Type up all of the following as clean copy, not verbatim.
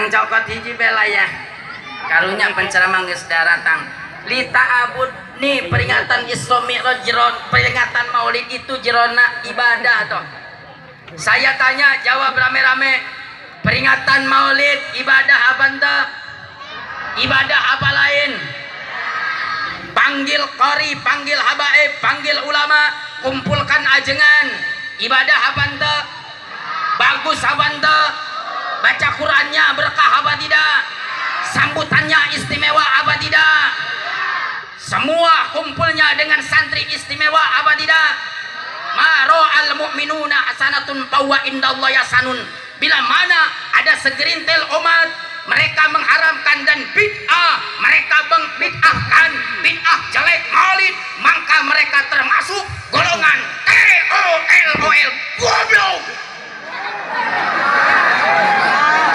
Urang cokot hiji bela ya. Karunya penceramah geus daratang. Lita abud nih peringatan Isra Mi'raj jeron peringatan Maulid itu jerona ibadah toh. Saya tanya jawab rame-rame. Peringatan Maulid ibadah apa ente? Ibadah apa lain? Panggil qori, panggil habaib, panggil ulama, kumpulkan ajengan. Ibadah apa ente? Bagus apa ente? Baca Qurannya berkah apa tidak? Sambutannya istimewa apa tidak? Semua kumpulnya dengan santri istimewa apa tidak? Maro al mu'minuna hasanatun fahuwa indallahi hasanun. Bila mana ada segerintil umat mereka mengharamkan dan bid'ah, mereka bid'ahkan bid'ah jelek maulid, maka mereka termasuk golongan TOLOL goblok.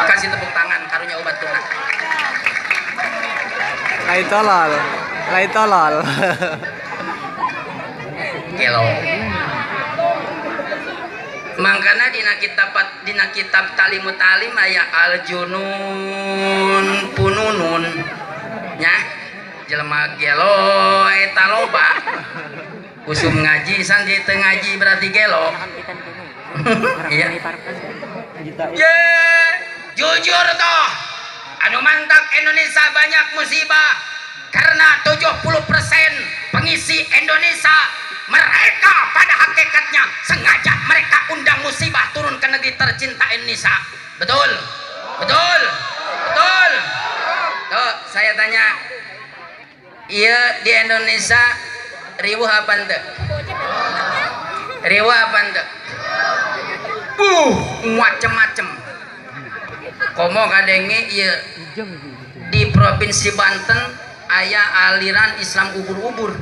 Kasih tepuk tangan karunya obat tuna. Lain tolol, lain tolol. Gelo. Mangkana dina kitab Talimu Talim aya al junun pununun nya jelema gelo eta loba. Usum ngaji santri teu ngaji berarti gelo. Iya. Ye, jujur toh. Anu mantak Indonesia banyak musibah karena 70% pengisi Indonesia mereka pada hakikatnya sengaja mereka undang musibah turun ke negeri tercinta Indonesia. Betul? Betul? Betul? Tuh, saya tanya, iya di Indonesia riweuh apa ente? Riweuh apa ente? Macem-macem. Komo kadenge iya di Provinsi Banten aya aliran Islam ubur-ubur.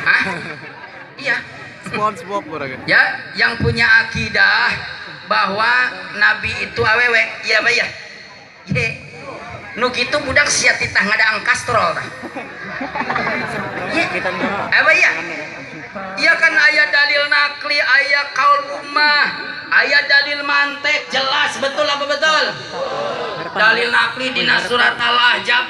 Hah? Iya. Ya, yang punya akidah bahwa nabi itu awewe, iya ba ya? Ye. Nu kitu budak sia titah ngadaang kastrol tah. Ye. Apa ya? Iya kan aya dalil nakli, aya kaul ummah, aya dalil mantek, jelas betul apa betul? Dalil nakli dina surat Al-Ahzab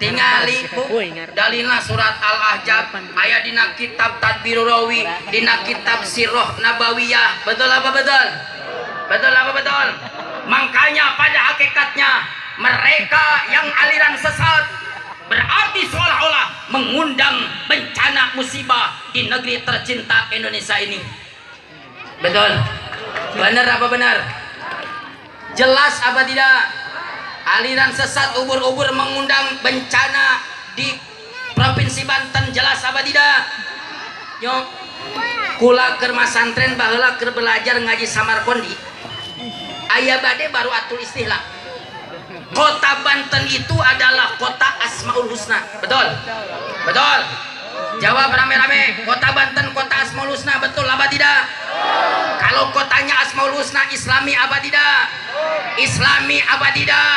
tingali bu, dalilna surat Al-Ahzab aya dina kitab Tadbirur Rawi, dina kitab Sirah Nabawiyah, betul apa betul? Betul apa betul? Makanya pada hakikatnya mereka yang aliran sesat berarti seolah-olah mengundang bencana musibah di negeri tercinta Indonesia ini. Betul? Benar apa benar? Jelas apa tidak? Aliran sesat ubur-ubur mengundang bencana di Provinsi Banten, jelas apa tidak? Yo, kula keur masantren baheula keur belajar ngaji Samarkondi. Aya bade baru atul istilah. Kota Banten itu adalah kota Asmaul Husna. Betul? Betul? Jawab rame-rame. Kota Banten kota Asmaul Husna, betul apa tidak? Kalau kotanya Asmaul Husna Islami apa tidak? Islami apa tidak?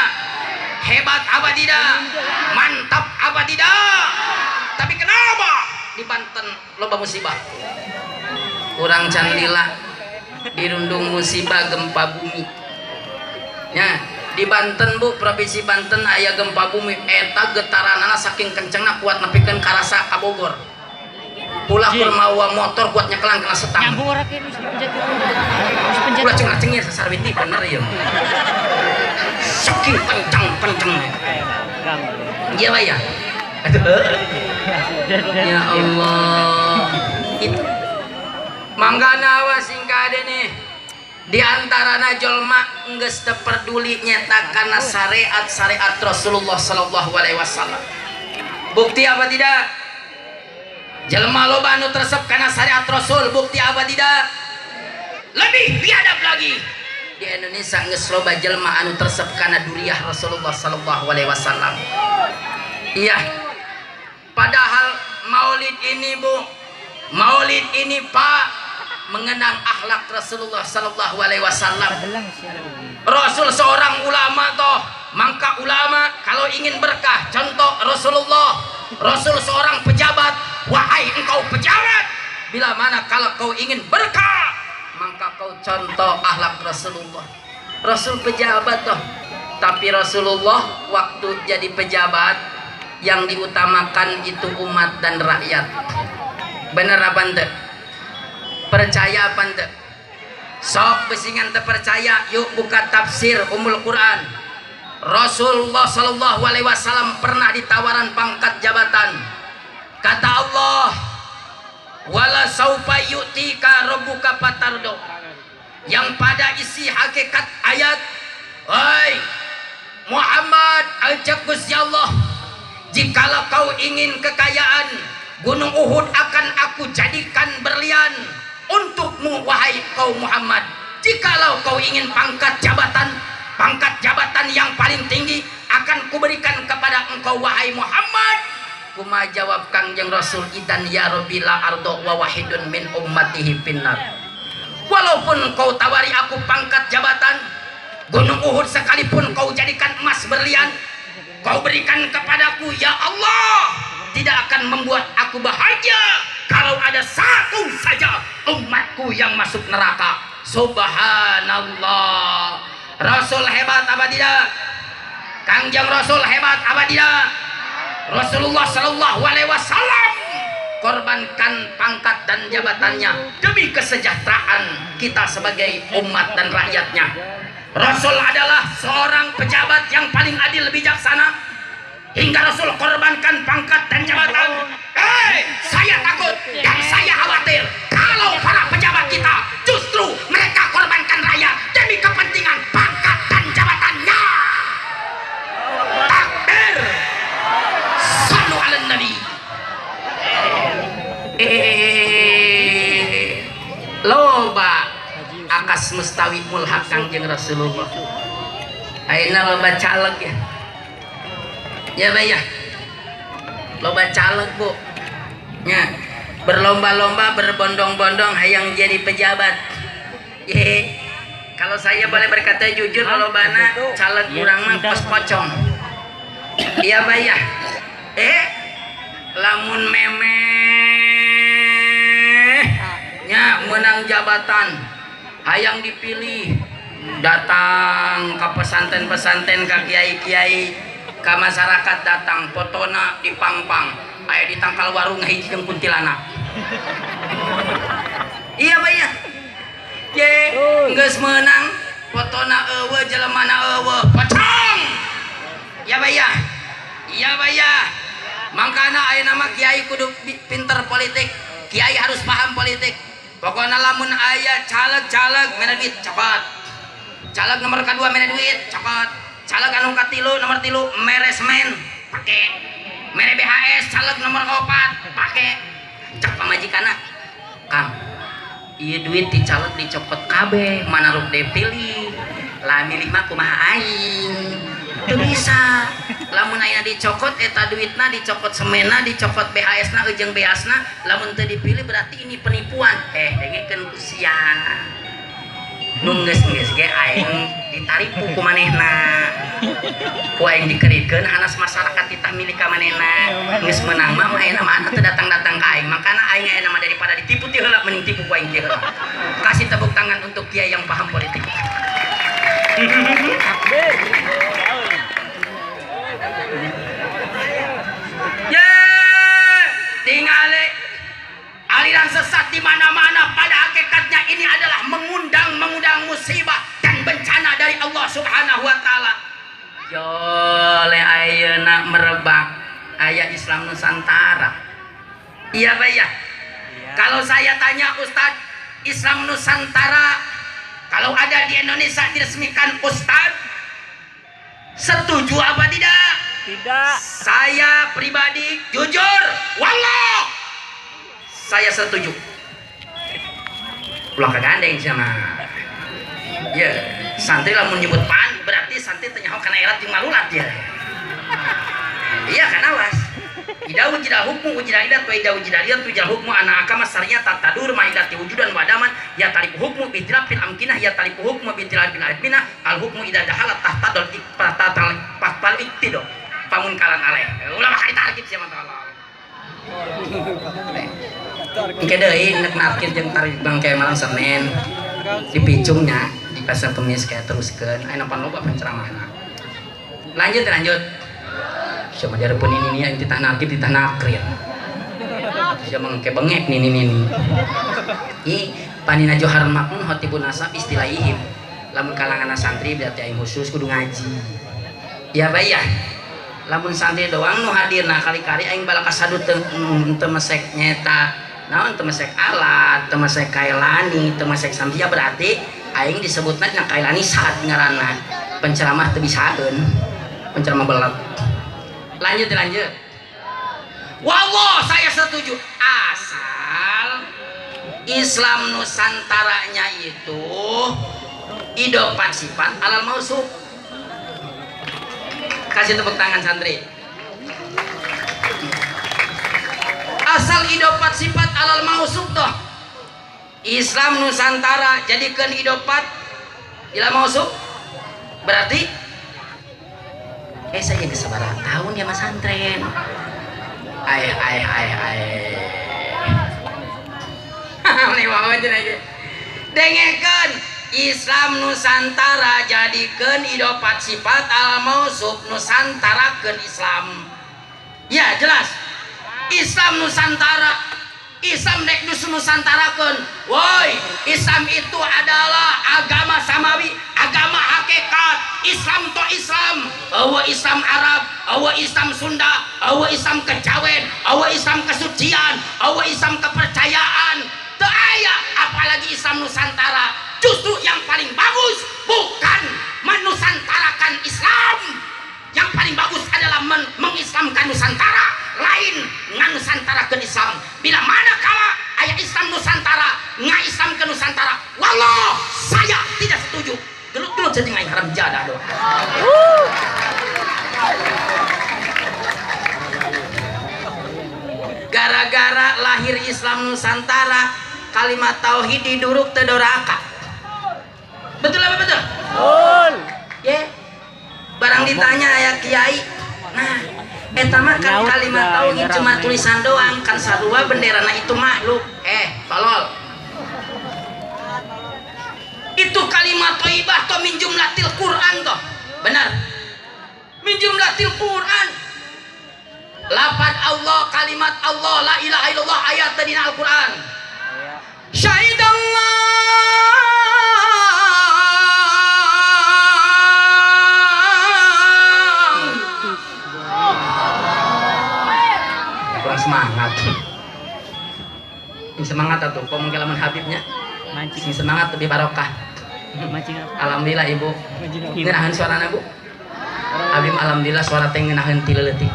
Hebat apa tidak? Mantap apa tidak? Tapi kenapa di Banten loba musibah? Urang can lila dirundung musibah gempa bumi. Ya, di Banten bu, Provinsi Banten aya gempa bumi eta getaranana saking kencengna kuat nepikeun karasa ka Bogor. Ulah keur mawa motor kuat nyekelang kena setang. Ulah cengar-cengir sasarwiti bener ya. Saking kenceng-kenceng. Iya Pak ya? Ya Allah. Itu. Manggana awas sing kade nih. Di antarana jelma geus teu peduli nyeta kana syariat-syariat Rasulullah sallallahu alaihi wasallam. Bukti apa tidak? Jelma loba anu teresep kana syariat Rasul, bukti apa tidak? Lebih biadab lagi. Di Indonesia geus loba jelma anu teresep kana duriah Rasulullah sallallahu alaihi wasallam. Iya. Padahal maulid ini bu, maulid ini Pak, mengenang akhlak Rasulullah sallallahu alaihi wasallam. Rasul seorang ulama toh, maka ulama kalau ingin berkah, contoh Rasulullah. Rasul seorang pejabat, wahai engkau pejabat, bila mana kalau kau ingin berkah, maka kau contoh akhlak Rasulullah. Rasul pejabat toh, Tapi Rasulullah waktu jadi pejabat yang diutamakan itu umat dan rakyat. Bener apa ente? Percaya apa ente? Sok besingan terpercaya, yuk buka tafsir Ummul Quran. Rasulullah Shallallahu Alaihi Wasallam pernah ditawaran pangkat jabatan. Kata Allah, wala saufa yu'tika rabbuka fatardo. Yang pada isi hakikat ayat, "Hai Muhammad, ajak Gusti Allah, jikalau kau ingin kekayaan, gunung Uhud akan aku jadikan berlian untukmu wahai kau Muhammad. Jikalau kau ingin pangkat jabatan, pangkat jabatan yang paling tinggi akan kuberikan kepada engkau wahai Muhammad." Kuma jawab Kangjeng Rasul, idan ya Rabbi la ardo wa wahidun min ummatihi finnar. Walaupun kau tawari aku pangkat jabatan, gunung Uhud sekalipun kau jadikan emas berlian, kau berikan kepadaku ya Allah, tidak akan membuat aku bahagia kalau ada satu saja umatku yang masuk neraka. Subhanallah. Rasul hebat apa tidak? Kangjeng Rasul hebat apa tidak? Rasulullah Shallallahu Alaihi Wasallam korbankan pangkat dan jabatannya demi kesejahteraan kita sebagai umat dan rakyatnya. Rasul adalah seorang pejabat yang paling adil bijaksana, hingga Rasul korbankan pangkat dan jabatan. Saya takut dan saya khawatir kalau para pejabat kita justru mereka korbankan rakyat demi kepentingan pangkat dan jabatannya. Takbir. Sallu ala nabi. Loba akas mustawi mulhak Kangjeng Rasulullah. Ayeuna loba caleg ya. Ya Pak ya. Loba caleg Bu. Ya, berlomba-lomba, berbondong-bondong hayang jadi pejabat. Ye. Kalau saya boleh berkata jujur, lobana caleg urang mah kos pocong. Iya Pak ya. Lamun memeh nya menang jabatan, hayang dipilih, datang ke pesantren-pesantren, ke kiai-kiai, ke masyarakat datang, fotona di pang-pang, aya di tangkal warung hiji jeung kuntilanak. Iya Pak ya. Ye, geus meunang, fotona eueuh, jelemana eueuh, pocong. Iya Pak ya. Iya Pak ya. Mangkana ayeuna mah kiai kudu pinter politik. Kiai harus paham politik. Pokoknya lamun aya caleg-caleg mere duit copot. Caleg nomor kedua mere duit copot. Caleg anu katilu nomor tilu mere semen pake. Mere BHS caleg nomor opat pake. Cek pamajikanna, Kang, ieu duit di caleg dicopot kabeh, mana ruk dipilih. Lah milih mah kumaha aing. Teu bisa. Lamun aya dicokot eta duitna, dicokot semena, dicokot BHS-na jeung BHS-na, lamun teu dipilih berarti ini penipuan. Dengekeun ku sia. Nu geus-geus ge aing ditaripu ku manehna. Ku aing dikerikeun hanas masyarakat titah milik ka manehna. Geus meunang mah ayeuna mah teu datang-datang ka aing. Makana aing ayeuna mah daripada ditipu ti heula mending tipu ku aing ti heula. Kasih tepuk tangan untuk kiai yang paham politik. Ya, tingale aliran sesat di mana-mana, pada hakikatnya ini adalah mengundang musibah dan bencana dari Allah Subhanahu wa taala. Jole ayeuna merebak aya Islam Nusantara. Iya Pak ya. Kalau saya tanya Ustadz, Islam Nusantara kalau ada di Indonesia diresmikan Ustadz, setuju apa tidak? Tidak. Saya pribadi jujur, wallah, saya setuju. Ulah kagandeng sama. Ya, santri lamun nyebut pan berarti santri teu nyaho kana erat jeung malulat ya. Iya kan awas. Ida wujida hukmu wujida idat wa ida wujida idat wujida hukmu ana akama syariat tatadur ma'idati wujudan wadaman ya taliku hukmu bitilafil amkinah ya taliku hukmu bitilafil amkinah al hukmu ida dahalat tahtadol ikpatal pakpal iktido pamunkalan aleh ulah mah tarkib sia mah tolong. Engke deui nek narkir jeung tarik bangke malam Senin dipicungnya di pasar Kemis kayak teruskeun ayeuna pan loba penceramahna. Lanjut lanjut. Siapa diharapun ini nih yang titah nakib titah nakrir. Siapa mengke bengek nih nih nih. Ih panina Johar Makmun khotibun nasab istilahihim. Lamun kalangan santri berarti aing khusus kudu ngaji. Ya bae ya. Lamun santri doang nu hadirna kali-kali aing balak kasadut teu mesek nyeta. Naon teu mesek alat, teu mesek kailani, teu mesek samsia berarti aing disebutna dina kailani saat ngaranna. Penceramah teu bisaeun. Penceramah belet. Lanjut lanjut. Wallah saya setuju asal Islam Nusantaranya itu idopat sifat alal mausuf. Kasih tepuk tangan santri. Asal idopat sifat alal mausuf toh. Islam Nusantara jadikan idopat ila mausuf berarti saya geus sabaraha tahun ya mas santren. Ai ai ai ai. Nih mau aja. Dengekeun Islam Nusantara jadikeun idopat sifat al mausuf nusantarakeun Islam. Ya jelas. Islam Nusantara, Islam rek nusantarakeun. Woi, Islam itu adalah agama samawi, agama hakikat. Islam to Islam, awa Islam Arab, awa Islam Sunda, awa Islam kejawen, awa Islam kesucian, awa Islam kepercayaan. Teu aya apalagi Islam Nusantara. Justru yang paling bagus bukan menusantarakan Islam. Yang paling bagus adalah mengislamkan Nusantara, lain nganusantarakeun Islam. Bila mana kala aya Islam Nusantara, ngaislam ke Nusantara, wallah saya tidak setuju. Gelut-gelut jadi ngain haram jadah doang. Gara-gara lahir Islam Nusantara, kalimat tauhid diduruk teu doraka. Betul apa betul? Betul. Ya. Barang ditanya ya kiai, nah eta mah kan kalimat tauhid cuma tulisan doang, kan sarua benderana itu makhluk. Tolol. Itu kalimat thayyibah toh min jumlatil Quran toh. Benar. Min jumlatil Quran. Lafaz Allah, kalimat Allah, la ilaha illallah ayat dina Al-Quran. Syahidallah kurang semangat. Ini semangat atuh, kok mungkin lamun Habibnya mancing semangat lebih barokah. Alhamdulillah ibu. Ngeunaheun suarana bu. Abdi alhamdulillah suara teh ngeunaheun ti leutik.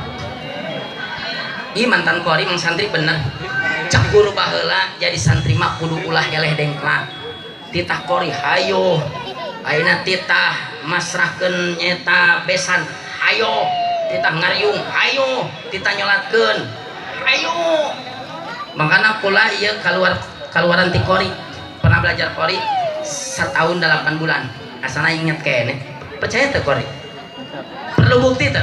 Ih mantan qori mang santri bener. Cak guru baheula jadi santri mah kudu ulah eleh dengklak. Titah qori hayo. Ayeuna titah masrahkeun nyeta besan hayo. Titah ngariung hayo, titah nyolatkeun hayo. Makana kula ieu kaluaran ti qori. Pernah belajar qori setahun 8 bulan. Asana inget kene. Percaya teu qori? Perlu bukti teu?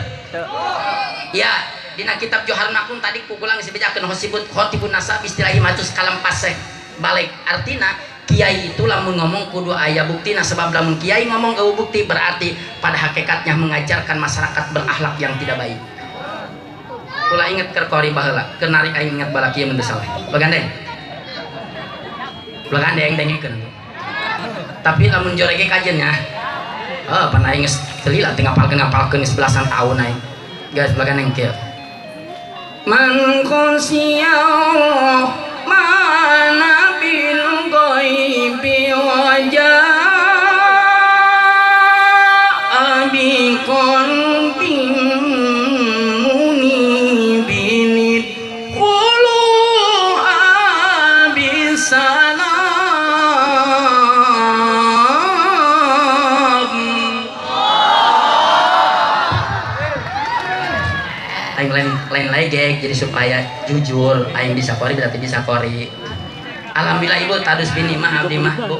Ya, dina kitab Johar Makmun tadi kukulang disebejakeun khotibun nasab istilahi matus kalam paseh balik. Artina kiai itu lamun ngomong kudu aya buktina, sebab lamun kiai ngomong eueuh bukti berarti pada hakikatnya mengajarkan masyarakat berakhlak yang tidak baik. Kula inget keur qori baheula, keur narik aing inget balaki mun teu salah. Bagandeng. Bagandeng dengekeun. Tapi lamun jorege kajen nya. Oh, pan aing geus teu lila teu ngapalkeun geus belasan tahun aing. Guys, bagandeng kieu. Man khosiyah mana bil ghaibi wa jaa bi qalbin munibin quluha bisalam. Aing lain lagi jadi supaya jujur aing bisa qori berarti bisa qori. Alhamdulillah ibu tadus bini mah abdi mah bu.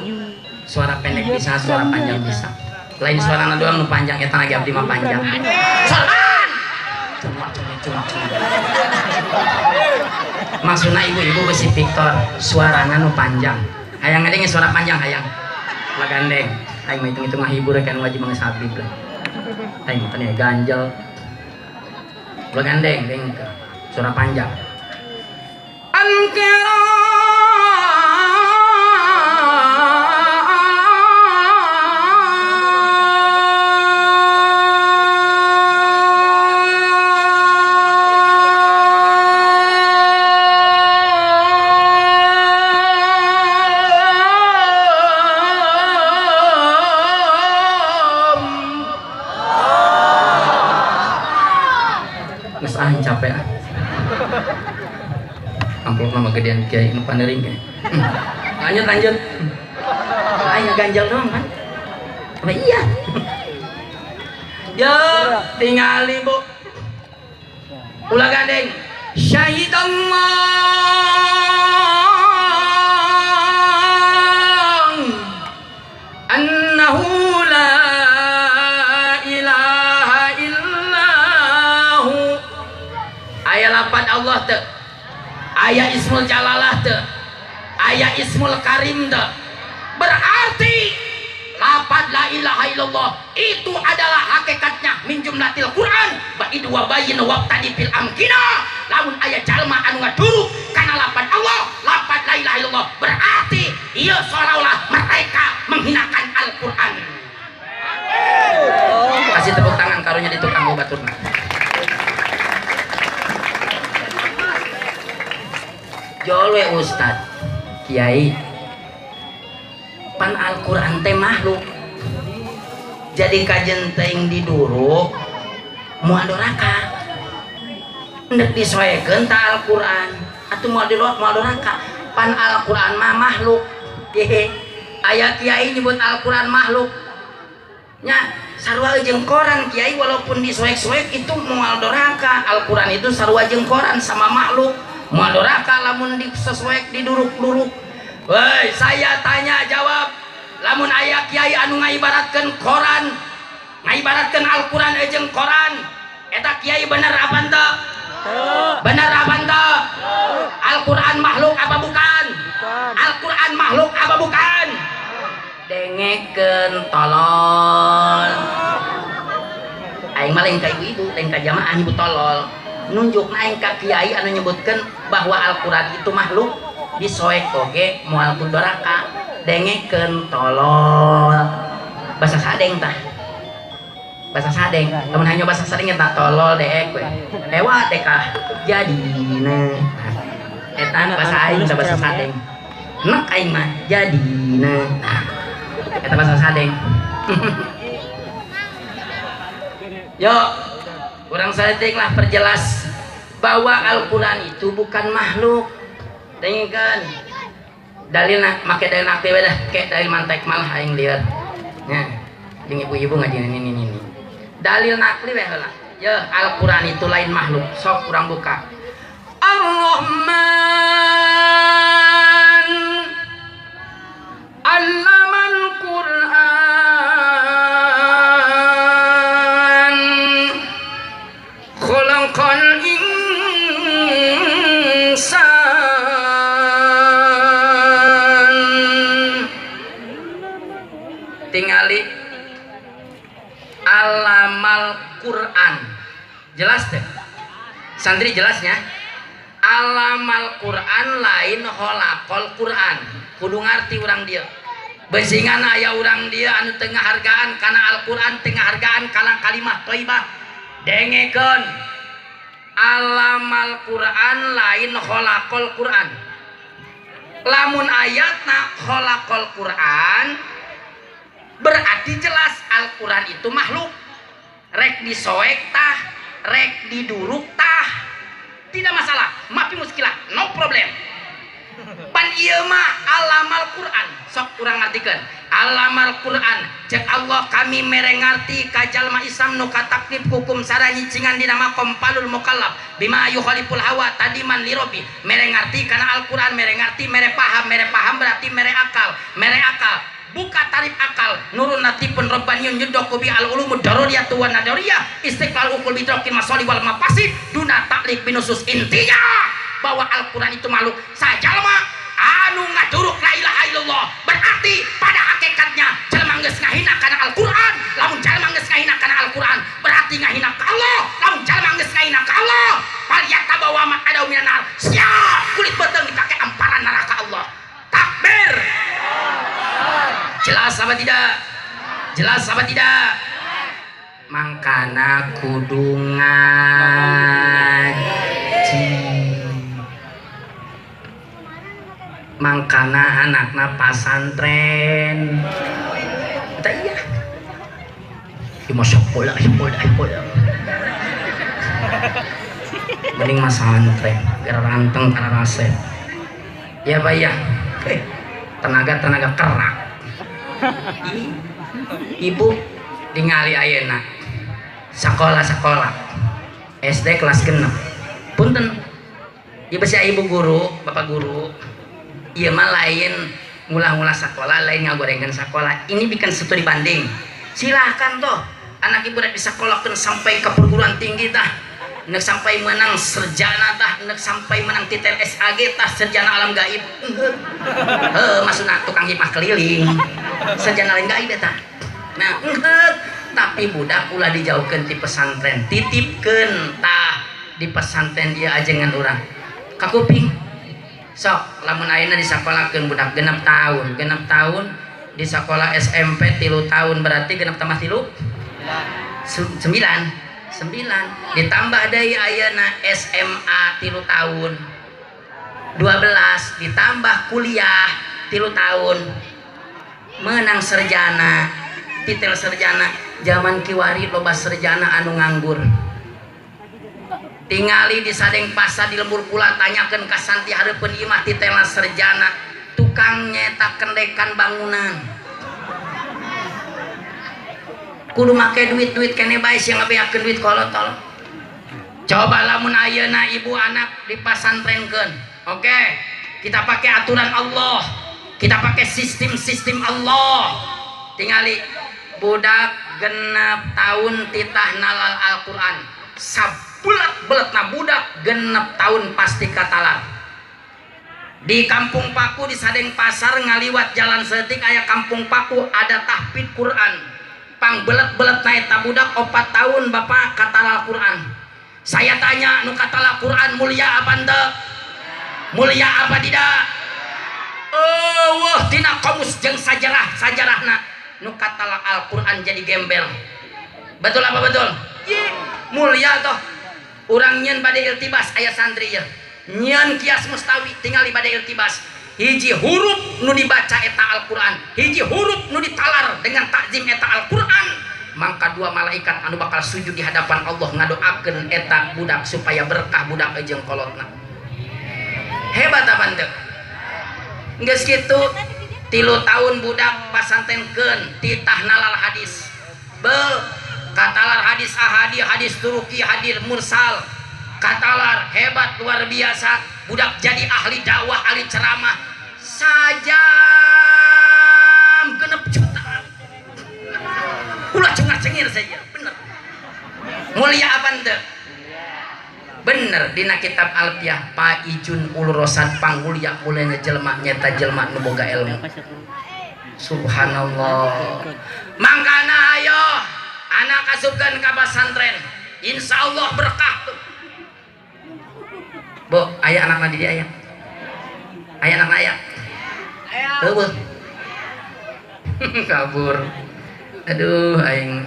Suara pendek bisa, suara panjang bisa. Lain suarana doang nu panjang eta lagi abdi mah panjang. Salman. Cuma. Maksudna ibu-ibu besi Victor, suarana nu panjang. Hayang ngadenge suara panjang hayang. Lagandeng. Aing mah hitung-hitung ngahibur kan wajib mah Habib lah. Aing teh ganjel. Ulah gandeng deng suara panjang. Capek ah. Amplop nama gedean kiai nu panering ge. Lanjut lanjut. Aing ganjel doang kan. Apa iya? Yo, tingali Bu. Ulah gandeng. Syahidallah annahu la ilaha illahu. Aya lapan Allah teu, aya ismul jalalah teu, aya ismul karim teu. Berarti lapan la ilaha illallah itu adalah hakikatnya min jumlatil Quran baidu wa bayin waqtadi fil amkina. Lamun aya jalma anu ngaduruk kana lapan Allah, lapan la ilaha illallah, berarti ieu seolah-olah mereka menghinakan Al-Quran. Kasih tepuk tangan karunya di tukang baturna. Jolwe Ustad Kiai, pan Al-Quran teh makhluk, jadi kajen teuing diduruk moal doraka, ndek disoekeun ta Al-Quran atuh moal dilok moal doraka. Pan Al-Quran mah makhluk. Hehe, aya kiai nyebut Al-Quran makhluk nya sarua jeung koran kiai, walaupun disoek-soek itu moal doraka. Al-Quran itu sarua jeung koran sama makhluk, moal doraka lamun disesuek diduruk-duruk. Woi, saya tanya jawab, lamun aya kiai anu ngaibaratkeun koran, ngaibaratkeun Al-Quran jeung koran, eta kiai bener apa henteu? Bener apa henteu? Al-Quran makhluk apa bukan? Al-Quran makhluk apa bukan? Dengekeun tolol. Aing mah lain ka ibu-ibu, lain ka jamaah ibu tolol. Nunjuk aing ka kiai anu nyebutkeun bahwa Al-Quran itu makhluk, disoek oge moal ku doraka. Dengekeun tolol. Bahasa sadeng tah. Bahasa sadeng. Lamun hanya bahasa sadeng eta tolol deek we. Ewa dekah jadina. Eta bahasa aing tah bahasa sadeng. Nek aing mah jadina. Nah, eta bahasa sadeng. Yo, kurang saeutik lah perjelas bahwa Al-Quran itu bukan makhluk. Dengekeun dalilna, make dalil akti we dah, ke dalil mantek malah aing lieur. Nya, jeung ibu-ibu ngaji ini. Dalil nakli we heula. Ye, Al-Quran itu lain makhluk. Sok urang buka. Ar-Rahman 'allamal Qur'an khalaqal insan. Tingali alamal Quran, jelas deh santri, jelasnya alamal Quran lain khalaqal Quran. Kudu ngarti urang dia, besingan aya urang dia anu teu ngahargaan kana Al-Quran, teu ngahargaan kana kalimah thayyibah. Dengekeun, alamal Quran lain khalaqal Quran. Lamun ayatna khalaqal Quran berarti jelas Al-Quran itu makhluk. Rek disoek tah, rek diduruk tah, tidak masalah, mafi muskilah, no problem. Pan ieu mah alamal Quran. Sok urang ngartikeun alamal Quran. Cek Allah kami mere ngarti ka jalma Islam nu kataklif hukum sara nyicingan dina makom palul mukallaf bima yukhaliful hawa tadiman lirobi. Mere ngarti kana Al-Quran, mere ngarti, mere paham, mere paham berarti mere akal, mere akal buka tarif akal nurun natipun rabbaniyun yudoku bi al ulumud daruriyatu wan nadariyah istiqlal ukul bidrokin masoli wal mafasid duna taklik binusus. Intinya bahwa Al-Quran itu makhluk. Sajalma anu ngaduruk la ilaha illallah berarti pada hakikatnya jelema Jalma geus ngahina kana Al-Qur'an, lamun jalma geus ngahina kana Al-Qur'an berarti ngahina ka Allah. Lamun jalma geus ngahina ka Allah, falyatabawa maq'adahu minan nar. Siap kulit beuteung dipake amparan neraka Allah. Takbir. Jelas apa tidak? Jelas apa tidak? Mangkana kudu ngaji. Mangkana anakna pasantren. Eta iya. Ieu mah sekolah, sekolah, sekolah. Mending mah santren, biar ranteng kana rase. Ya Pak ya. Tenaga-tenaga kerak. Ibu ningali ayeuna sekolah-sekolah SD kelas 6. Punten. Ieu besi ibu guru, bapak guru. Ieu mah lain ngulah-ngulah sekolah, lain ngagorengkeun sekolah. Ini bikin studi banding. Silahkan toh anak ibu rek disekolahkeun sampai ke perguruan tinggi tah. Nek sampai menang sarjana tah, nek sampai menang titel SAG tah, sarjana alam gaib. Heuh, maksudna tukang hikmah keliling. Sarjana alam gaib eta. Nah, tapi budak ulah dijauhkeun ti pesantren, titipkeun tah di pesantren dia ajengan urang. Kakuping. Sok lamun ayeuna disakolakeun budak 6 tahun, 6 tahun di sekolah SMP 3 tahun berarti 6 tambah 3 9. 9 ditambah deui ayeuna SMA 3 tahun 12 ditambah kuliah 3 tahun menang sarjana, titel sarjana. Zaman kiwari loba sarjana anu nganggur. Tingali di sadeng pasar di lembur kula tanyakeun ka santri hareupeun imah titelna sarjana, tukang nyetak kendekan bangunan. Kudu make duit-duit kene bae sia ngabeakeun duit kolotol. Coba lamun ayeuna ibu anak dipasantrenkeun. Oke, kita pakai aturan Allah. Kita pakai sistem-sistem Allah. Tingali budak 6 tahun titah nalal Al-Qur'an. Sabulat-beletna budak 6 tahun pasti katalar. Di Kampung Paku di Sadeng Pasar ngaliwat jalan setik aya Kampung Paku ada tahfidz Quran. Pang belet-belet naik budak 4 tahun bapak katalal Quran. Saya tanya nu katalal Quran mulia apa henteu? Mulia apa tidak? Eueuh tina komus jeung sajarah-sajarahna nu katalal Al-Quran jadi gembel. Betul apa betul? Ye, mulia toh. Urang nyeun bade iltibas aya santri ye. Nyeun kias mustawi tingali bade iltibas. Hiji huruf nu dibaca eta Al-Quran, hiji huruf nu ditalar dengan takzim eta Al-Quran, mangka 2 malaikat anu bakal sujud di hadapan Allah ngadoakeun eta budak supaya berkah budak jeung kolotna. Hebat apa henteu? Geus kitu 3 tahun budak pasantrenkeun titah nalal hadis. Be katalar hadis ahadi, hadis turuki, hadis mursal. Katalar hebat luar biasa, budak jadi ahli dakwah, ahli ceramah. Sajam 6 juta. Ulah cengar-cengir saja, bener. Mulia apa henteu? Bener dina kitab Alfiah Paijun Ulur Rosad pangmulia muliana jelema nyeta jelema nu boga ilmu. Subhanallah. Mangkana ayo anak asupkeun ka pasantren, insyaallah berkah tuh. Bu, aya anakna di dieu aya. Aya anakna aya. Eueuh. Kabur. Aduh aing.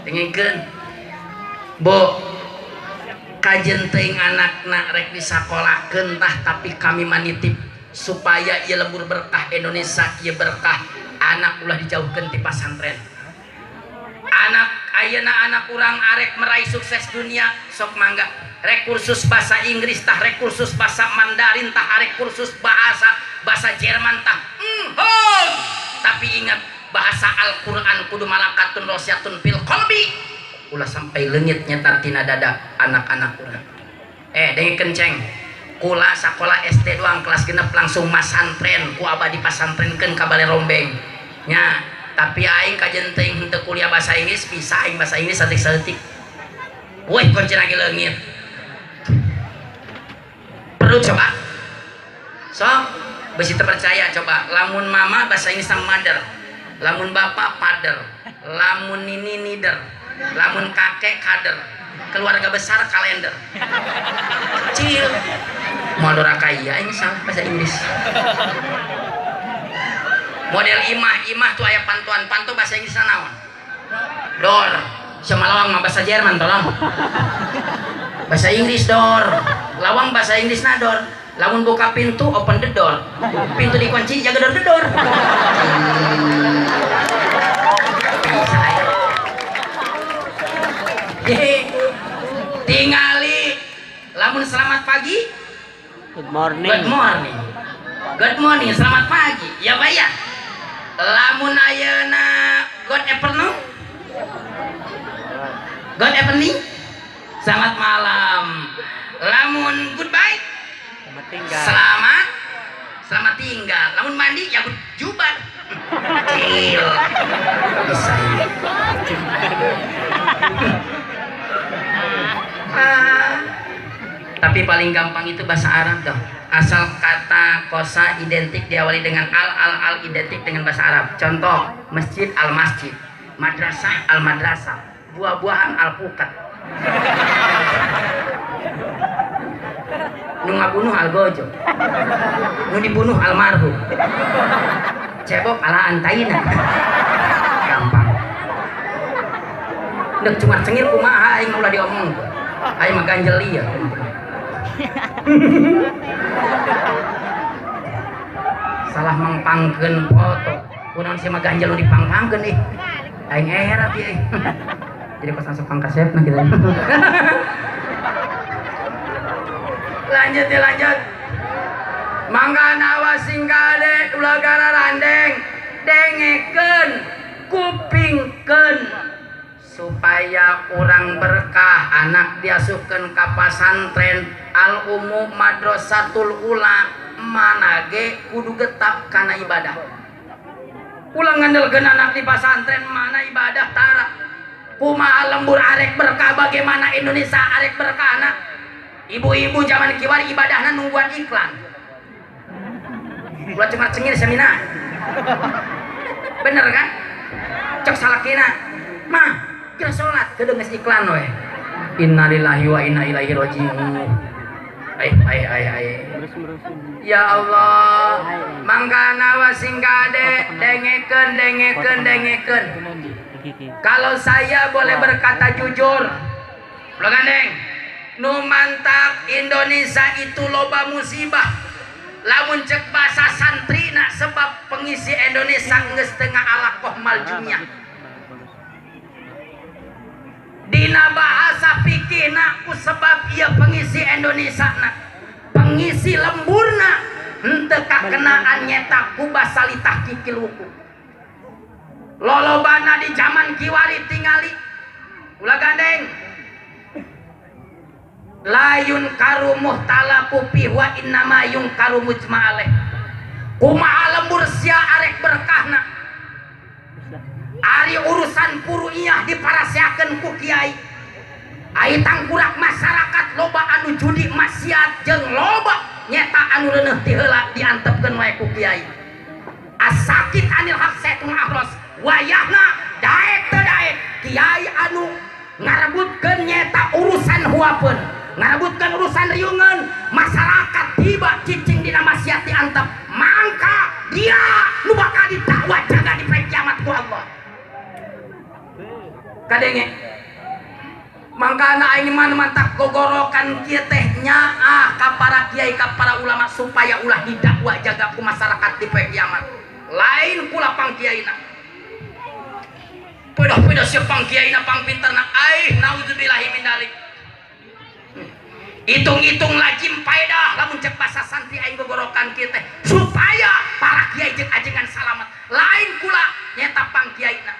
Dengekeun. Bu, kajen teuing anakna rek disakolakeun tah tapi kami manitip supaya ieu lembur berkah Indonesia ieu berkah anak ulah dijauhkeun ti pasantren. Anak ayeuna anak urang arek meraih sukses dunia sok mangga. Rek kursus bahasa Inggris tah, rek kursus bahasa Mandarin tah, rek kursus bahasa Jerman tah. Tapi ingat bahasa Al-Qur'an kudu malakatun rosyatun fil qalbi. Ulah sampai leungit nyeta tina dada anak-anak urang. Dengekeun ceng. Kula sakola SD doang kelas 6 langsung masantren, ku abah dipasantrenkeun ka Bale Rombeng. Nya, tapi aing kajen teuing henteu kuliah bahasa Inggris, bisa aing bahasa Inggris saeutik-saeutik. Weh kunci lagi leungit. Perlu coba. Sok besi terpercaya coba. Lamun mama bahasa Inggris sama mother. Lamun bapak pader, lamun nini nider, lamun kakek kader, keluarga besar kalender. Kecil. Mau doraka iya ini salah bahasa Inggris. Model imah-imah tuh aya pantuan, pantu bahasa Inggris naon? Dor. Sama lawang mah bahasa Jerman tolong. Bahasa Inggris dor. Lawang bahasa Inggris na dor. Lamun buka pintu open the door. Pintu dikunci jaga dor the door. Bisa ya. Tingali lamun selamat pagi. Good morning. Good morning. Good morning, selamat pagi. Ya Pak ya. Lamun ayeuna good afternoon. Good evening. Selamat malam. Lamun goodbye. Selamat tinggal. Selamat tinggal. Lamun mandi ya good jubar. Kecil. Bisa ini. Tapi paling gampang itu bahasa Arab dong. Asal kata kosa identik diawali dengan al al al identik dengan bahasa Arab. Contoh, masjid al masjid, madrasah al madrasah, buah-buahan alpukat. Nu ngabunuh algojo, nu dibunuh almarhum, cebok ala antaina. Gampang. Dek cuma cengir kumaha aing ulah diomong. Aing mah ganjel ieu. Salah mangpangkeun foto. Kunaon sia mah ganjel nu dipangpangkeun ih. Aing era ieu. Jadi pas langsung pangkasepna gitu. Lanjut ya lanjut. Mangga awas sing kade ulah gararandeng, dengekeun, kupingkeun supaya urang berkah anak diasupkeun ka pasantren al umum madrasatul ula mana ge kudu getap kana ibadah. Ulah ngandelkeun anak di pasantren mana ibadah tara. Kumaha lembur arek berkah bagaimana Indonesia arek berkah anak. Ibu-ibu zaman kiwari ibadahna nungguan iklan. Ulah cuma cengir semina. Bener kan? Cek salakina. Mah, kira salat kedeung geus iklan we. Innalillahi wa inna ilaihi raji'un. Ai ai ai ai. Ya Allah, mangkana wa sing kade dengekeun dengekeun dengekeun. Kalau saya boleh berkata jujur, ulah gandeng, nu mantak Indonesia itu loba musibah. Lamun cek bahasa santrina sebab pengisi Indonesia geus teu ngalakoh maljumnya. Dina bahasa fikihna ku sebab ieu pengisi Indonesia na, pengisi lemburna henteu kakenaan nyeta ku basalitah kikil wuku. Lolobana di zaman kiwari tingali ulah gandeng. Layun karu muhtalafu fi wa innama yungkaru mujma'aleh. Kumaha lembur sia arek berkahna. Ari urusan puruiyah diparaseakeun ku kiai. Ai tangkurak masyarakat loba anu judi maksiat jeung loba nyeta anu reuneuh ti heula diantepkeun wae ku kiai. Asakit anil haq saitun ahros wayahna daek teu daek kiai anu ngarebutkeun nyeta urusan huapeun, ngarebutkeun urusan riungeun, masyarakat tiba cicing dina maksiat diantep, mangka dia nu bakal didakwa jaga di poe kiamat ku Allah. Kadenge mangkana aing mah mantak gogorokan kieu teh nyaah ka para kiai ka para ulama supaya ulah didakwa jaga ku masyarakat di poe kiamat. Lain kula pang kiaina. Pedah-pedah sia pang kiaina pang pinterna aih naudzubillahi min dzalik. Hitung-hitung lajim paedah lamun cek bahasa santri aing gogorokan kieu teh supaya para kiai jeung ajengan salamet. Lain kula nyeta pang kiaina.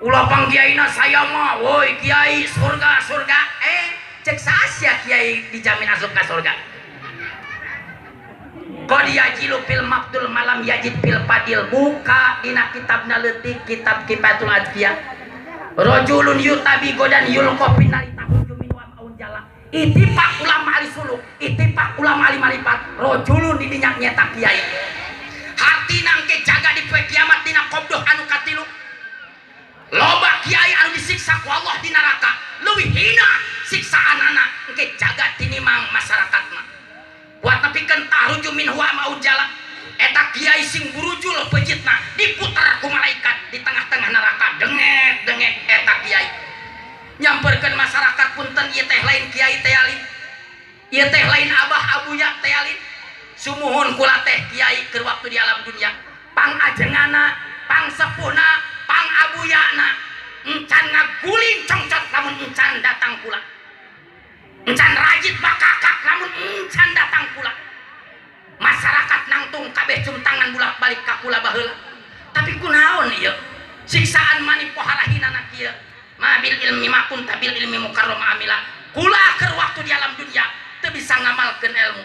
Ulah pang kiaina saya mah woi kiai surga surga cek sasia kiai dijamin asup ka surga. Qad yajilu fil mabdul malam yajid fil fadil, buka dina kitabna leutik kitab Kifayatul Adfiyah. Rajulun yutabi godan yulqa finari tahujju min wa aun jala. Ittifaq ulama ahli suluk, ittifaq ulama ahli marifat, rajulun di dinya nyeta kiai. Hati nangke jaga di poe kiamat. qabdoh anu katilu. Loba kiai anu disiksa ku Allah di neraka leuwih hina siksaanana engke jaga tinimang masyarakatna. Kuat nepikeun taruju min huwa maujala eta kiai sing burujul pejitna diputar ku malaikat di tengah-tengah neraka dengek dengek eta kiai nyamperkeun masyarakat punten ieu teh lain kiai teh alin ieu teh lain abah abuya teh alin sumuhun kula teh kiai keur waktu di alam dunia pang ajengana pang sepuhna pang abuyana encan ngaguling congcot lamun encan datang kula encan rajit bakakak lamun encan datang kula masyarakat nangtung kabeh cum tangan bulak-balik ka kula baheula tapi kunaon ieu siksaan mani poharahinana kieu ma bil ilmi ma kunta bil ilmi mukarrama amila kula keur waktu di alam dunia teu bisa ngamalkeun ilmu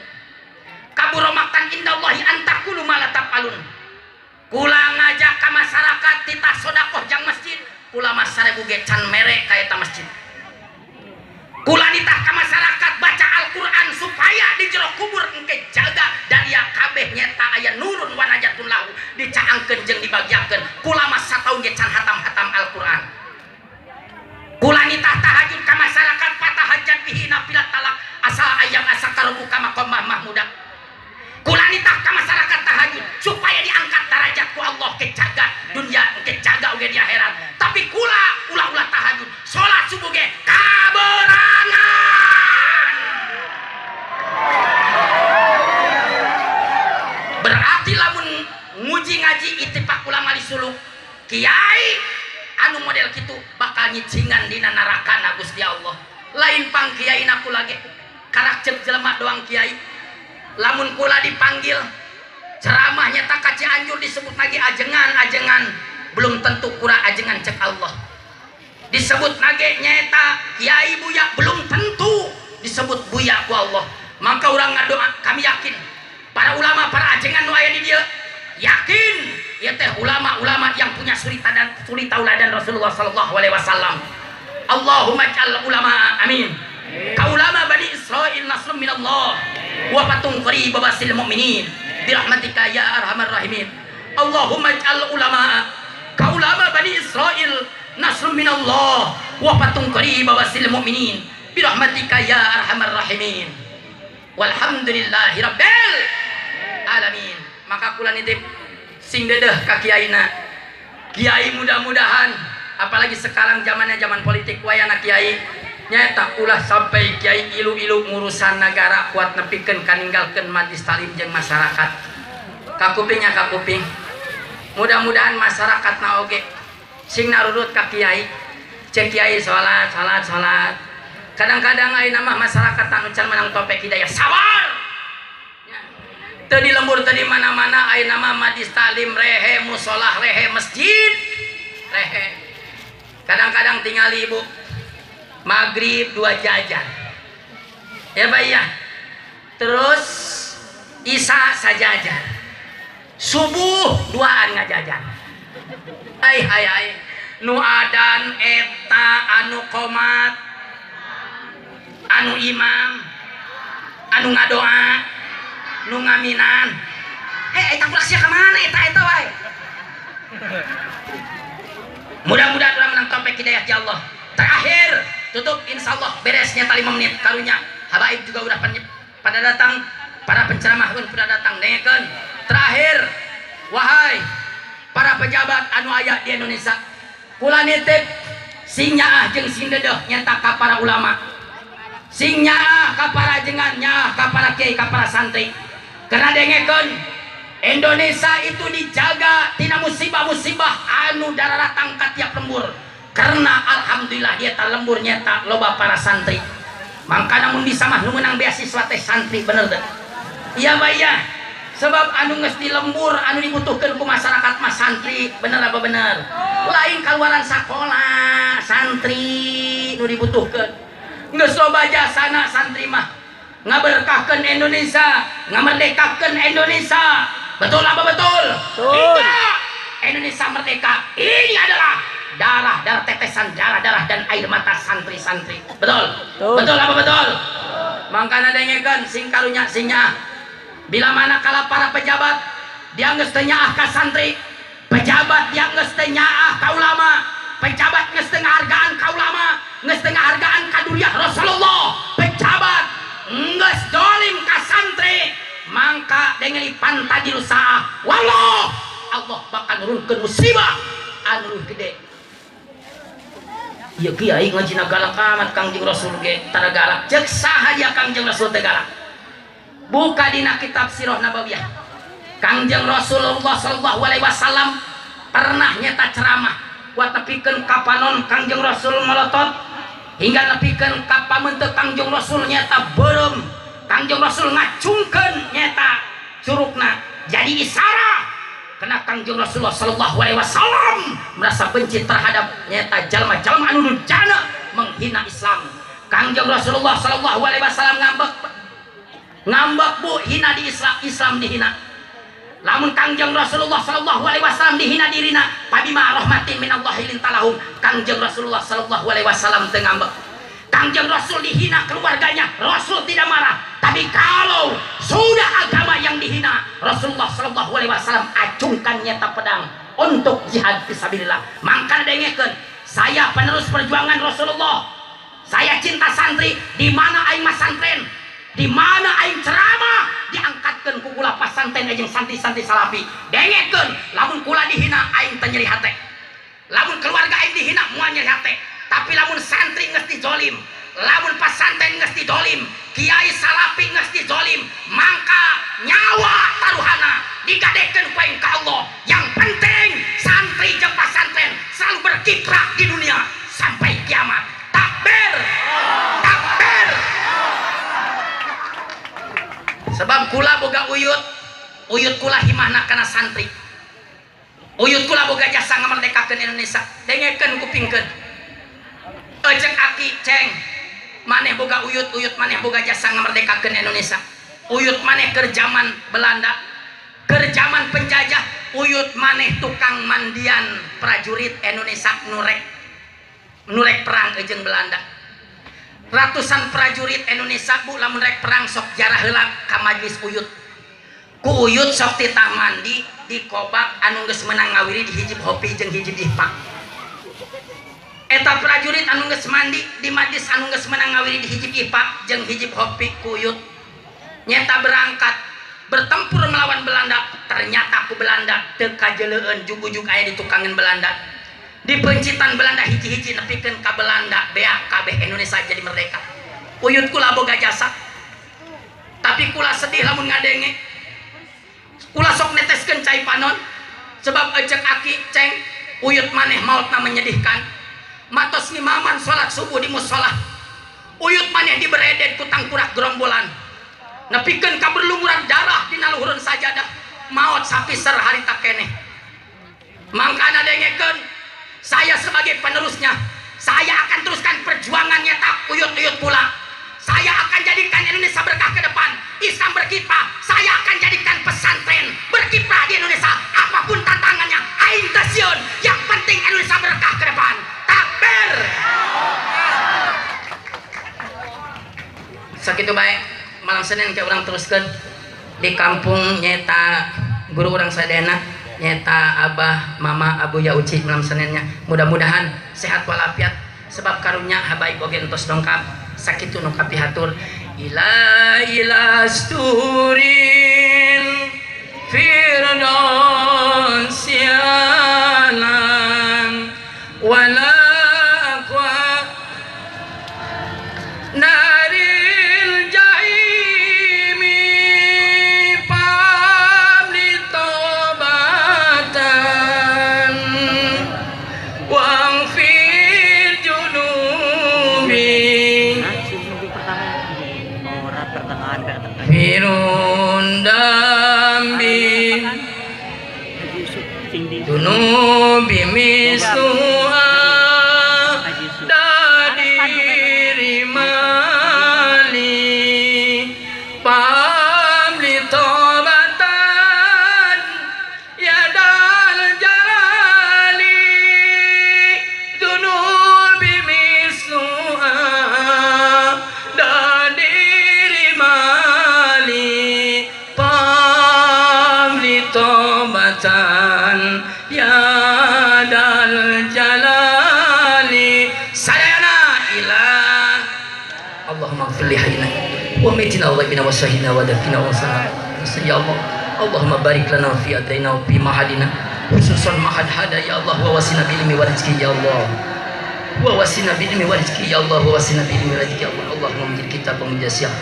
kabura maktan indallahi antakulu ma la tafalun kula ngajak ka masyarakat titah sodakoh jang masjid kula mah 1000 ge can mere ka eta masjid kula nitah ka masyarakat baca Al-Qur'an supaya di jero kubur engke jaga dari kabeh nyeta aya nurun wa najatun lahu dicaangkeun jeung dibagiakeun kula mah sataun ge can hatam-hatam Al-Qur'an kula nitah tahajud ka masyarakat patahajat bihi nafilat talak asal ayam asa karubuka maqamah mahmuda kula nitah ka masyarakat tahajud supaya diangkat derajat ku Allah kejaga dunia kejaga oge di akhirat tapi kula ulah-ulah tahajud salat subuh ge kaberangan berarti lamun nguji ngaji ittifaq ulama li suluk kiai anu model kitu bakal nyicingan dina neraka na Gusti Allah lain pang kiai na kula ge karak ceuk jelema doang kiai lamun kula dipanggil ceramahnya tak ka Cianjur disebut lagi ajengan-ajengan belum tentu kura ajengan cek Allah disebut lagi nyeta kiai buya belum tentu disebut buya ku Allah maka orang ngadoa kami yakin para ulama para ajengan nu aya di dieu yakin ieu teh ulama-ulama yang punya suri dan suri tauladan Rasulullah sallallahu alaihi wasallam. Allahumma ij'al ulama amin ka ulama bani Israil nasrun minallah wa fatung qarib basil mu'minin birahmatika ya arhamar rahimin. Allahumma ij'al ulama ka ulama bani Israil nasrun minallah wa fatung qarib basil mu'minin birahmatika ya arhamar rahimin. Walhamdulillahi rabbil alamin. Maka kula nitip sing dedeh ka kiaina kiai mudah-mudahan apalagi sekarang zamannya zaman politik wayana kiai nyata ulah sampai kiai ilu-ilu ngurusan negara kuat nepikeun kaninggalkeun majlis talim jeung masyarakat kakupingnya kakuping mudah-mudahan masyarakat na oge sing narurut ka kiai cek kiai salat salat salat kadang-kadang ayeuna mah masyarakat anu can menang topek hidayah sabar teu di lembur teu di mana-mana ayeuna mah majlis talim rehe musolah rehe masjid rehe kadang-kadang tingali ibu maghrib 2 jajan ya Pak ya terus isya sajajan subuh 2an ngajajan ai ai ai nu adan eta anu qomat anu imam anu ngadoa nu ngaminan heh eta budak sia ka mana eta eta wae mudah-mudahan urang menang topik hidayah ya Allah. Terakhir tutup insyaallah beresnya 5 menit karunya habaib juga udah pada datang para penceramah pun sudah datang dengekeun. Terakhir wahai para pejabat anu aya di Indonesia kula nitip sing nyaah jeung sing dedeh nyata ka para ulama sing nyaah ka para ajengan nyaah ka para kiai ka para santri karena dengekeun Indonesia itu dijaga tina musibah-musibah anu dararatang ka tiap lembur karena alhamdulillah dia tak lembur nyata loba para santri mangka namun bisa mah nu meunang beasiswa teh santri bener teh iya Pak iya sebab anu geus di lembur anu dibutuhkeun ku masyarakat mah santri bener apa bener lain kaluaran sakola santri nu dibutuhkeun geus loba jasana santri mah ngaberkahkeun Indonesia ngamerdekakeun Indonesia betul apa betul? Tidak. Indonesia merdeka ini adalah darah-darah tetesan darah-darah dan air mata santri-santri betul? Betul. Betul apa betul? Mangkana dengekeun sing karunya sing nyaah bila mana kala para pejabat dia geus teu nyaah ka santri Pejabat yang geus teu nyaah ka ulama, pejabat geus teu ngahargaan ka ulama, geus teu ngahargaan ka duriah Rasulullah, pejabat geus dolim ka santri, mangka dengeli pantajiru saah. Wallah Allah bakal nurunkeun musibah anu gede. Ieu kiai ngajina galak amat Kangjeng Rasul ge tara galak. Ceuk saha dia Kangjeng Rasul teh galak? Buka dina kitab Sirah Nabawiyah. Kangjeng Rasulullah sallallahu alaihi wasallam pernah nyeta ceramah kuat nepikeun ka panon Kangjeng Rasul melotot hingga nepikeun ka pamenteuk Kangjeng Rasul nyeta beureum. Kangjeng Rasul ngacungkeun nyeta curugna jadi isarah karena Kangjeng Rasulullah sallallahu alaihi wasallam merasa benci terhadap nyeta jalma-jalma anu durjana menghina Islam. Kangjeng Rasulullah sallallahu alaihi wasallam ngambek ngambek bu hina di Islam, Islam dihina. Lamun Kangjeng Rasulullah sallallahu alaihi wasallam dihina dirina, pabima rahmatin minallahi lintalahum. Kangjeng Rasulullah sallallahu alaihi wasallam teu ngambek. Kangjeng Rasul dihina keluarganya, Rasul tidak marah. Tapi kalau sudah agama yang dihina, Rasulullah sallallahu alaihi wasallam acungkan nyata pedang untuk jihad fisabilillah. Mangkana dengekeun, saya penerus perjuangan Rasulullah. Saya cinta santri, di mana aing masantren, di mana aing ceramah, diangkatkeun ku kula pasanten jeung santri-santri salafi. Dengekeun, lamun kula dihina aing teu nyeri hate. Lamun keluarga aing dihina moal nyeri hate. Tapi lamun santri geus dizolim, lamun pasanten geus dizolim, kiai salafi geus dizolim, mangka nyawa taruhana digadekeun ku aing ka Allah. Yang penting santri jeung pasanten selalu berkiprah di dunia sampai kiamat. Takbir, takbir. Sebab kula boga uyut, uyut kula himahna kana santri. Uyut kula boga jasa ngamerdekakeun Indonesia. Dengekeun kupingkeun. Ecek aki ceng maneh boga uyut, uyut maneh boga jasa ngamerdekakeun Indonesia. Uyut maneh keur zaman Belanda, keur zaman penjajah, uyut maneh tukang mandian prajurit Indonesia nurek perang jeung Belanda. Ratusan prajurit Indonesia bu lamun rek perang sok jarah heula ka majlis uyut. Ku uyut sok titah mandi di kobak anu geus meunang ngawiri di hijib hopi jeung hijib ihpak. Eta prajurit anu geus mandi di majlis anu geus meunang ngawiri di hijib ihpak jeung hijib hopi ku uyut. Nyeta berangkat bertempur melawan Belanda, ternyata ku Belanda teu kajeleueun jug-jug aya di tukangan Belanda. Di pencitan Belanda hiji-hiji nepikeun ka Belanda beak kabeh Indonesia jadi merdeka. Uyut kula boga jasa. Tapi kula sedih lamun ngadenge. Kula sok neteskeun cai panon sebab ecek aki ceng uyut maneh mautna menyedihkan. Matos ngimaman salat subuh di musholah. Uyut maneh diberedet ku tangkurak gerombolan. Nepikeun ka berlumuran darah dina luhureun sajadah. Maot sapiser harita keneh. Mangkana dengekeun, saya sebagai penerusnya, saya akan teruskan perjuangannya tak uyut-uyut pula. Saya akan jadikan Indonesia berkah ke depan, Islam berkiprah. Saya akan jadikan pesantren berkiprah di Indonesia. Apapun tantangannya, aing teu sieun. Yang penting Indonesia berkah ke depan. Takbir. Sakitu bae, malam Senin ke orang teruskan di kampung nyeta guru orang sadayana nyeta Abah Mama Abu Yauci malam Seninnya. Mudah-mudahan sehat walafiat sebab karunya habaib oge entos dongkap. Sakitu nu kapihatur. Ila ilasturin firdausialan wala aqwa naril jahimi pamli tobatan wangfir junubi firundambi dunubi misluha dadiri mali pamli tobatan ya dal jalali dunubi misluha dadiri mali pamli tobatan ya Allahumma ighfir li hayyina wa maitina wa ghaibina wa syahidina wa dafina wa sana. Ya Allah, Allahumma barik lana fi adaina wa fi mahadina khususan mahad hada ya Allah wa wasina bil ilmi wa rizqi ya Allah. Wa wasina bil ilmi wa rizqi ya Allah wa wasina bil ilmi wa rizqi ya Allah. Allahumma mujid kitab wa mujasiyah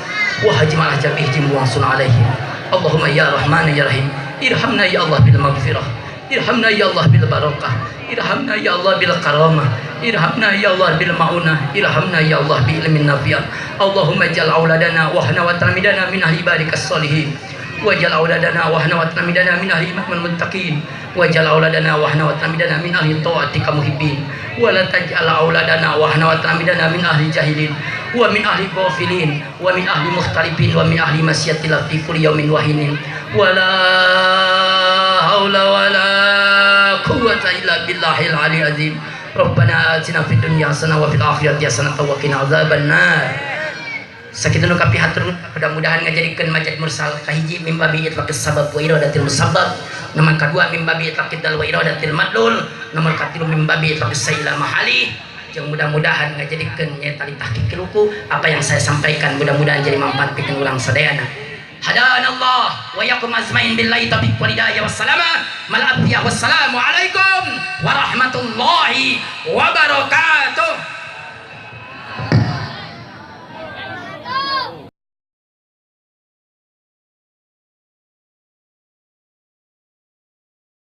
wa hajim ala jami'ihim wa ansun alaihim. Allahumma ya Rahman ya Rahim, irhamna ya Allah bil maghfirah, irhamna ya Allah bil barakah, irhamna ya Allah bil karamah, irhamna ya Allah bil maunah, irhamna ya Allah bi ilmin nafi'. Allahumma ij'al auladana wa ahna wa talmidana min ahli ibadikas salihin, waj'al auladana wa ahna wa talmidana min ahli imamal muttaqin, waj'al auladana wa ahna wa talmidana min ahli ta'atika muhibbin, wa la taj'al auladana wa ahna wa talmidana min ahli jahilin wa min ahli ghafilin wa min ahli mukhtalifin wa min ahli masyatil fi kulli yawmin wahinin. Wa la haula wa la quwwata illa billahil aliyil azim. Rabbana atina fid dunya hasanah wa fil akhirati hasanah wa qina adzabannar. Sakitu nu kapihatur, mudah-mudahan ngajadikeun majad mursal kahiji mim babi itlaqis sabab wa iradatil musabbab, nomor kadua mim babi itlaqid dal wa iradatil madlul, nomor katilu mim babi itlaqis saila mahali. Jeung mudah-mudahan ngajadikeun nyaeta tahqiq luku apa yang saya sampaikan, mudah-mudahan jadi manfaat pikeun urang sadayana. Hadanallah wa yakum azmain billahi taufiq wal hidayah wassalamah mal afiyah wassalamu alaikum warahmatullahi wabarakatuh.